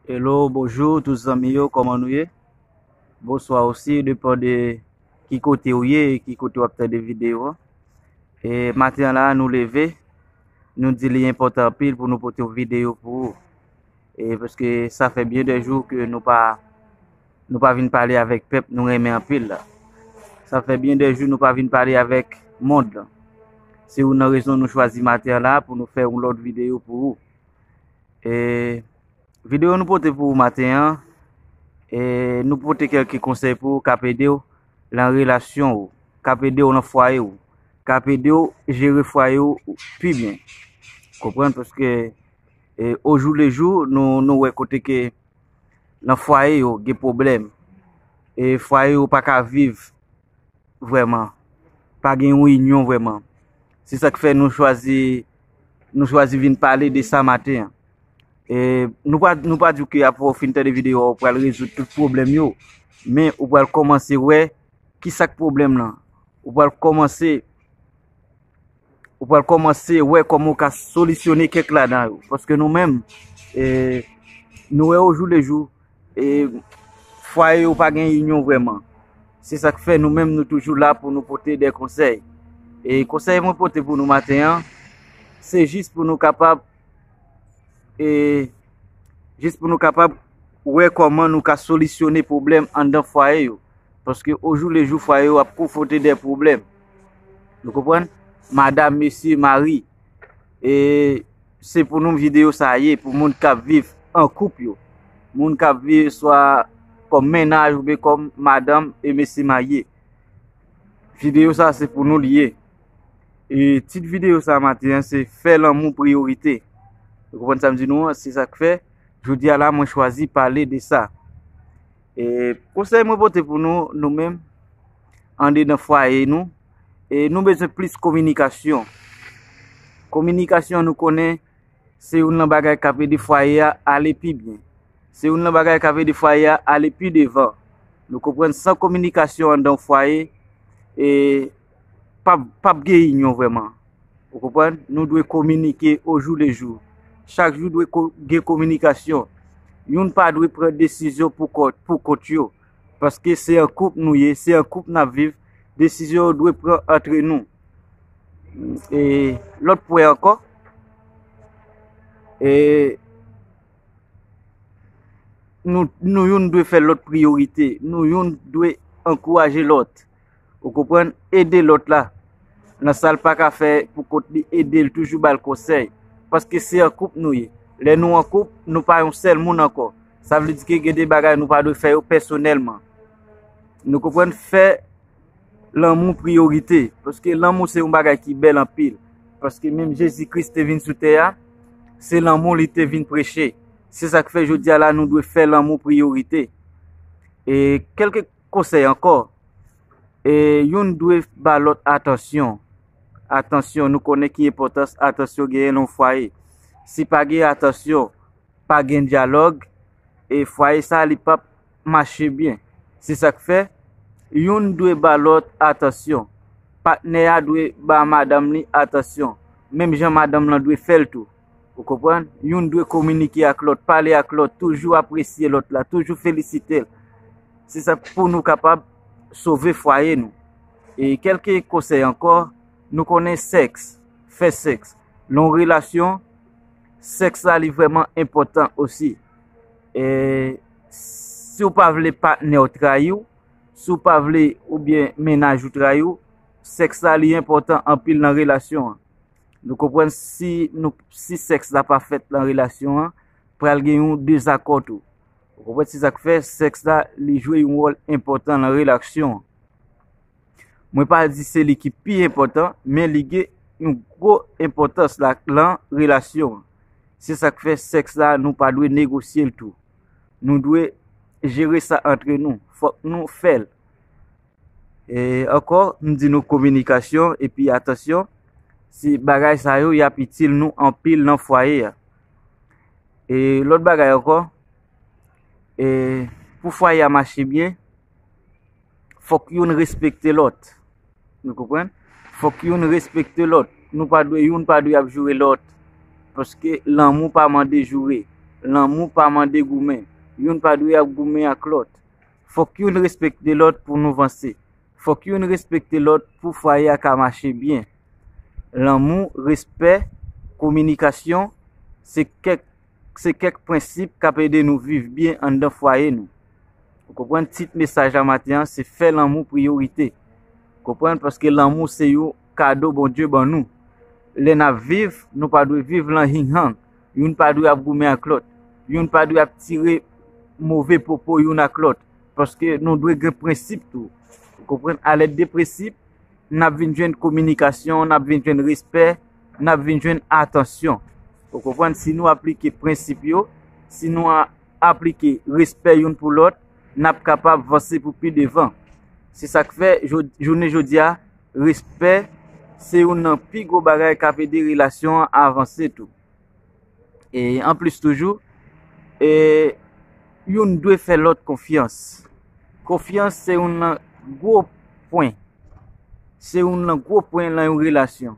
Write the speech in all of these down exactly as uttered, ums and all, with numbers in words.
Hello, bonjou tout zanmi yo, kòman nou ye? Bonswa osi, depan de ki kote ou ye e ki kote w ap tande videyo an. E maten an la, nou leve, nou di li enpòtan anpil pou nou pote yon videyo pou ou. E paske sa fè byen de jou ke nou pa, nou pa vin pale avèk pèp nou renmen anpil la. Sa fè byen de jou nou pa vin pale avèk mond lan. Se youn nan rezon nou chwazi maten an la pou nou fè yon lòt videyo pou ou. E videyo nou pote pou ou maten an, e nou pote kèlke konsèy pou ou k ap ede w nan relasyon ou, k ap ede w nan fwaye ou, k ap ede w jere fwaye ou pi byen. Konprann? Paske e, o jou le jou, nou, nou wè kote ke nan fwaye yo gen pwoblèm. E fwaye yo pa ka viv vrèman. Pa gen yon inyon vrèman. Se sa k fè nou chwazi, nou chwazi vin pale de sa maten an. E nou pa, nou pa di w ke apre w fin tande videyo a, ou pral rezoud tout pwoblèm yo. Men ou pral kòmanse wè ki sa k pwoblèm lan. Ou pral kòmanse, ou pral kòmanse wè kòman ou ka solisyone kèk ladan yo. Paske nou menm, e, nou wè o jou le jou, e, fwaye yo pa gen inyon vrèman. Se sa k fè nou menm nou toujou la pou nou pote de konsèy. E konsèy mwen pote pou nou maten an, se jis pou nou kapab, e, jis pou nou kapab wè kòman nou ka solisyone pwoblèm anndan fwaye yo. Paske o jou le jou fwaye yo ap konfwonte de pwoblèm. Nou konprann? Madanm, mesye, mari, e se pou nou videyo sa a ye, pou moun k ap viv an koup yo. Moun k ap viv swa kòm mennaj oubyen kòm madanm e mesye marye. Videyo sa a se pou nou li ye. E tit videyo sa a maten an se fè lanmou priyorite. Ou konprann sa m di nou an? Se sa k fè, jodi a la, mwen chwazi pale de sa. E konsèy mwen pote pou nou, nou menm, andedan fwaye nou, e nou bezwen plis kominikasyon. Kominikasyon, nou konnen, se youn nan bagay k ap ede fwaye a ale pi byen. Se youn nan bagay k ap ede fwaye a ale pi devan. Nou konprann, san kominikasyon anndan fwaye, e p ap, p ap gen inyon vrèman. Ou konprann? Nou dwe kominike o jou le jou. Chak jou dwe ko-, gen kominikasyon. Youn pa dwe pran desizyon pou kont, pou kont yo. Paske se an koup nou ye, se an koup n ap viv. Desizyon yo dwe pran antre nou. E lòt pwen ankò, e nou, nou youn dwe fè lòt priyorite. Nou youn dwe ankouraje lòt. Ou konprann? Ede lòt la. Nan sa l pa ka fè pou kont li, ede l, toujou ba l konsèy. Paske se an koup nou ye. Lè nou an koup, nou pa yon sèl moun ankò. Sa vle di ke gen de bagay nou pa dwe fè yo pèsonèlman. Nou konprann? Fè lanmou priyorite. Paske lanmou se yon bagay ki bèl anpil. Paske menm Jezi Kris te vin sou tè a, se lanmou li te vin preche. Se sa k fè jodi a la nou dwe fè lanmou priyorite. E kèlke konsèy ankò, e youn dwe ba lòt atansyon. Atansyon, nou konnen ki enpòtans atansyon genyen nan yon fwaye. Si pa gen atansyon, pa gen dyalòg, e fwaye sa a li p ap mache byen. Se sa k fè, youn dwe ba lòt atansyon. Patnè a dwe ba madanm li atansyon. Menm jan madanm lan dwe fè l tou. Ou konprann? Youn dwe kominike ak lòt, pale ak lòt, toujou apresye lòt la, toujou felisite l. Se sa pou nou kapab sove fwaye nou. E kèlke konsèy ankò, nou konnen sèks, fè sèks. Nan yon relasyon, sèks la li vrèman enpòtan osi. E si w pa vle patnè w trayi w, si w pa vle oubyen mennaj ou trayi w, sèks la li enpòtan anpil nan relasyon an. Nou konprann si nou, si sèks la pa fèt nan relasyon an, pral gen yon dezakò tou. Ou konprann se sa k fè sèks la li jwe yon wòl enpòtan nan relasyon an. Mwen pa di se li ki pi enpòtan, men li gen yon gwo enpòtans la, lan relasyon an. Se sa k fè sèks la nou pa dwe negosye l tou. Nou dwe jere sa antre nou. Fòk nou fè l. E ankò, m di nou kominikasyon epi atansyon, se bagay sa yo y ap itil nou anpil nan fwaye a. E lòt bagay ankò, e pou fwaye a mache byen, fòk youn respekte lòt. Nou konprann? Fòk youn respekte lòt. Nou pa dwe, youn pa dwe ap joure lòt. Paske lanmou pa mande joure. Lanmou pa mande goumen. Youn pa dwe ap goumen ak lòt. Fòk youn respekte lòt pou nou vanse. Fòk youn respekte lòt pou fwaye a ka mache byen. Lanmou, respè, kominikasyon, se kèk, se kèk prensip k ap ede nou viv byen anndan fwaye nou. Ou konprann? Tit mesaj la maten an, se fè lanmou priyorite. Konprann? Paske lanmou se yon kado Bondye ban nou. Lè n ap viv, nou pa dwe viv lan hing hang. Youn pa dwe ap goumen ak lòt. Youn pa dwe ap tire move pwopo youn ak lòt. Paske nou dwe gen prensip tou. Ou konprann? Alèd de prensip, n ap vin jwenn kominikasyon, n ap vin jwenn respè, n ap vin jwenn atansyon. Ou konprann? Si nou aplike prensip yo, si nou a-, aplike respè youn pou lòt, n ap kapab vanse pou pi devan. Se sa k fè, jo-, jounen jodi a, respè se youn nan pi gwo bagay k ap ede relasyon an avanse tou. E anplis toujou, e youn dwe fè lòt konfyans. Konfyans se youn nan gwo pwen. Se youn nan gwo pwen lan yon relasyon.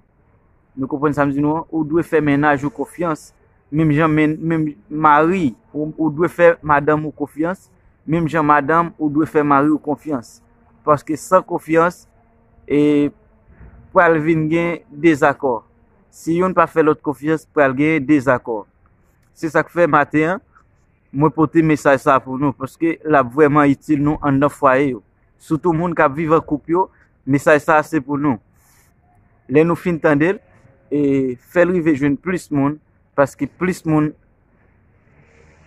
Nou konprann sa m di nou an? Ou dwe fè mennaj ou konfyans. Menm jan men, menm mari, ou, ou dwe fè madanm ou konfyans. Menm jan madanm, ou dwe fè mari ou konfyans. Paske san konfyans, e pral vin gen dezakò. Si youn pa fè lòt konfyans, pral gen dezakò. Se sa k fè maten an, mwen pote mesaj sa a pou nou, paske l ap vrèman itil nou anndan fwaye yo. Sitou moun k ap viv an koup yo, mesaj sa a se pou nou. Lè nou fin tande l, e fè l rive jwenn plis moun, paske plis moun,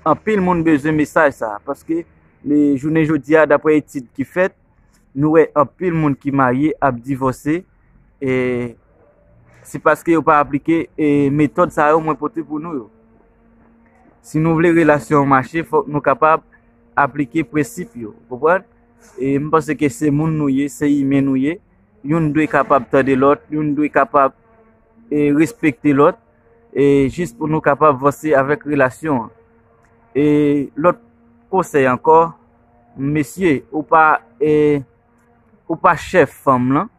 anpil moun bezwen mesaj sa a, paske, e, jounen jodi a, daprè etid ki fèt, nou wè anpil moun ki marye ap divòse, e se paske yo pa aplike, e, metòd sa yo mwen pote pou nou yo. Si nou vle relasyon an mache, fòk nou kapab aplike prensip yo. Konprann? E m panse ke se moun nou ye, se imen nou ye. Youn dwe kapab tande lòt, youn dwe kapab, e, respekte lòt, e jis pou nou kapab vanse avèk relasyon an. E lòt konsèy ankò, mesye, ou pa, e, ou pa chèf fanm lan.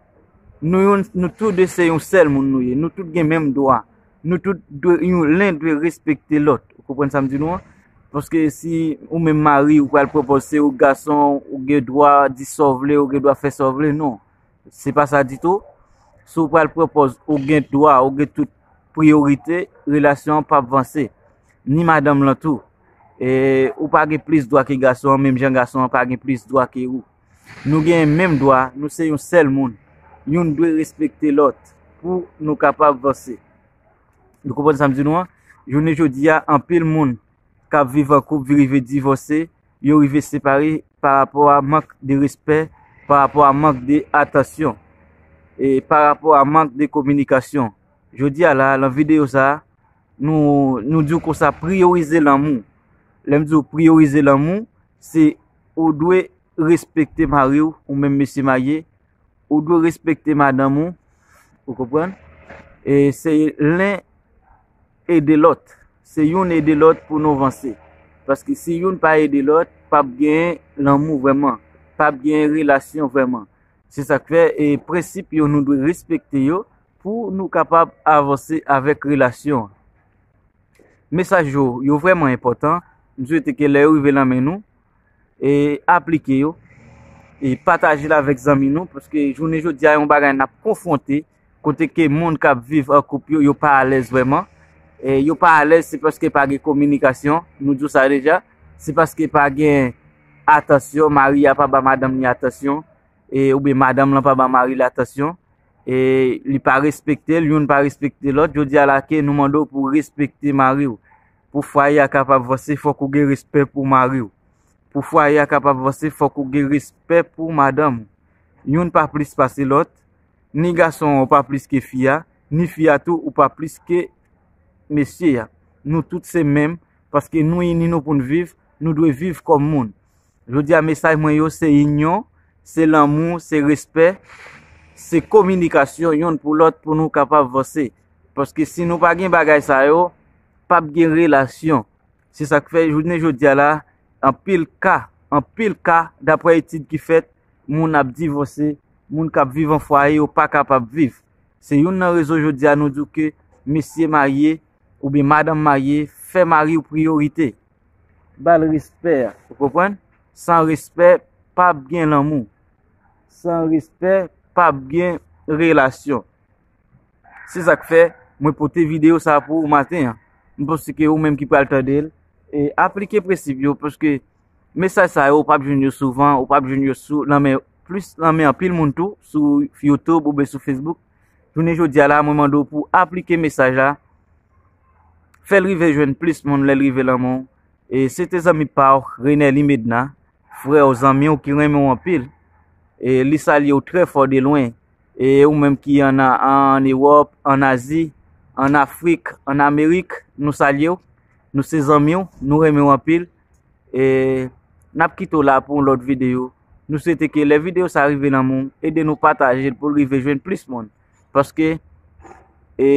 Nou youn, nou tou de se yon sèl moun nou ye. Nou tout gen menm dwa. Nou tout dwe, youn, len dwe respekte lòt. Ou konprann sa m di nou an? Paske si ou menm mari, ou pral pwopoze ou gason, ou gen dwa di sa w vle, ou gen dwa fè sa w vle, non. Se pa sa ditou. Si w pral pwopoze, ou gen dwa, ou gen tout priyorite, relasyon an p ap vanse. Ni madanm lan tou. E ou pa gen plis dwa ke gason an, menm jan gason an pa gen plis dwa ke ou. Nou gen menm dwa, nou se yon sèl moun. Youn dwe respekte lòt pou nou kapab vanse. Nou konprann sa m di nou an? Jounen jodi a, anpil moun k ap viv an koup rive divòse, yo rive separe pa rapò a mank de respè, pa rapò a mank de atansyon, e pa rapò a mank de kominikasyon. Jodi a la, lan videyo sa a, nou, nou di w konsa, priyorize lanmou. Lè m di w priyorize lanmou, se ou dwe respekte mari w, ou menm mesye marye, ou dwe respekte madanm ou, ou konprann? E se len ede lòt. Se youn ede lòt pou nou vanse. Paske si youn pa ede lòt, p ap gen lanmou vrèman, p ap gen relasyon vrèman. Se sa k fè, e prensip yo, nou dwe respekte yo pou nou kapab avanse avèk relasyon an. Mesaj yo, yo vrèman enpòtan. M swete ke lè yo rive nan men nou, e aplike yo, e pataje l avèk zanmi nou, paske jounen jodi a, yon bagay n ap konfwonte, kote ke moun k ap viv an koup yo, yo pa alèz vrèman. E yo pa alèz, se paske pa gen kominikasyon, nou di w sa deja, se paske pa gen atansyon, mari a pa ba madanm li atansyon, e, oubyen madanm lan pa ba mari l atansyon, e li pa respekte l, youn pa respekte lòt. Jodi a la ke nou mande w pou w respekte mari w. Pou fwaye a kapab vanse, fòk ou gen respè pou mari w. Pou fwaye a kapab vanse, fòk ou gen respè pou madanm ou. Youn pa plis pase lòt, ni gason an ou pa plis ke fi a, ni fi a tou ou pa plis ke mesye a. Nou tout se menm, paske nou ini nou pou n viv, nou dwe viv kòm moun. Jodi a, mesaj mwen yo se inyon, se lanmou, se respè, se kominikasyon youn pou lòt pou nou kapab vanse. Paske si nou pa gen bagay sa yo, p ap gen relasyon. Se sa k fè jounen jodi a la, anpil ka, anpil ka, daprè etid ki fèt, moun ap divòse, moun k ap viv an fwaye, yo pa kapab viv. Se youn nan rezon jodi a nou di w ke mesye marye oubyen madanm marye, fè mari w priyorite. Ba l respè a, ou konprann? San respè, p ap gen lanmou. San respè, p ap gen relasyon. Se sa k fè mwen pote videyo sa pou ou maten an. M panse ke ou menm ki pral tande l, e aplike prensip yo, paske mesaj sa yo, ou p ap jwenn yo souvan, ou p ap jwenn yo sou, nan men, plis nan men anpil moun tou, sou YouTube oubyen sou Facebook. Jounen jodi a la, mwen mande w pou aplike mesaj la, fè l rive jwenn plis moun lè l rive nan men w. E se te zanmi pa w, Renelly Medna, frè w, zanmi w ki renmen w anpil. E li salye w trè fò de lwen. E ou menm ki an, an Ewòp, an Azi, an Afrik, an Amerik, nou salye w. Nou se zanmi w, nou renmen w anpil. E n ap kite w la pou yon lòt videyo. Nou swete ke lè videyo sa rive nan men w, ede nou pataje l pou l rive jwenn plis moun. Paske, e,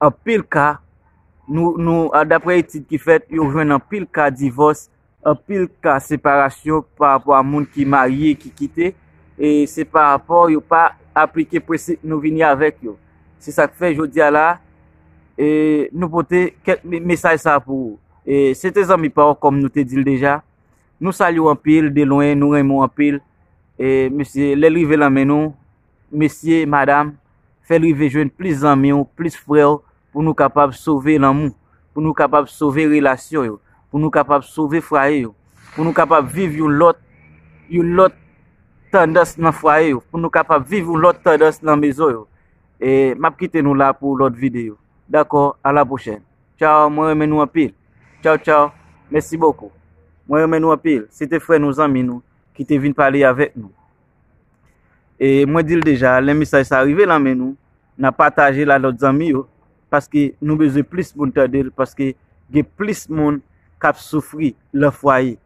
anpil ka, nou, nou, a, daprè etid ki fèt, yo jwenn anpil ka divòs, anpil ka separasyon pa rapò a moun ki marye, ki kite, e se pa rapò yo pa aplike prensip nou vini avèk yo. Se sa k fè jodi a la, e, nou pote kèk me-, mesaj sa pou ou. E se te zanmi pa w, kòm nou te di l deja. Nou salye w anpil, de lwen, nou renmen w anpil. E mesye, lè l rive nan men nou, mesye, madanm, fè l rive jwenn plis zanmi w, plis frè w, pou nou kapab sove lanmou, pou nou kapab sove relasyon yo, pou nou kapab sove fwaye yo, pou nou kapab viv yon lòt, yon lòt tandans nan fwaye yo, pou nou kapab viv yon lòt tandans nan mezon yo. E m ap kite nou la pou lòt videyo. Dakò, a la pwochèn. Tchaw, mwen renmen nou anpil. Tchaw, tchaw. Mèsi bokou. Mwen renmen nou anpil. Se te frè nou, zanmi nou, ki te vin pale avèk nou. E mwen di l deja, lè mesaj sa rive nan men nou, n a pataje l a lòt zanmi yo, paske nou bezwen plis moun tande l, paske gen plis moun k ap soufri nan fwaye.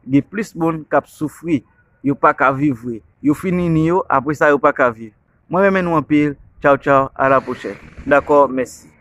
Gen plis moun k ap soufri, yo pa ka viv vre. Yo fini ni yo, apre sa yo pa ka viv. Mwen renmen nou anpil. Tchaw, tchaw, a la pwochèn. Dakò, mèsi.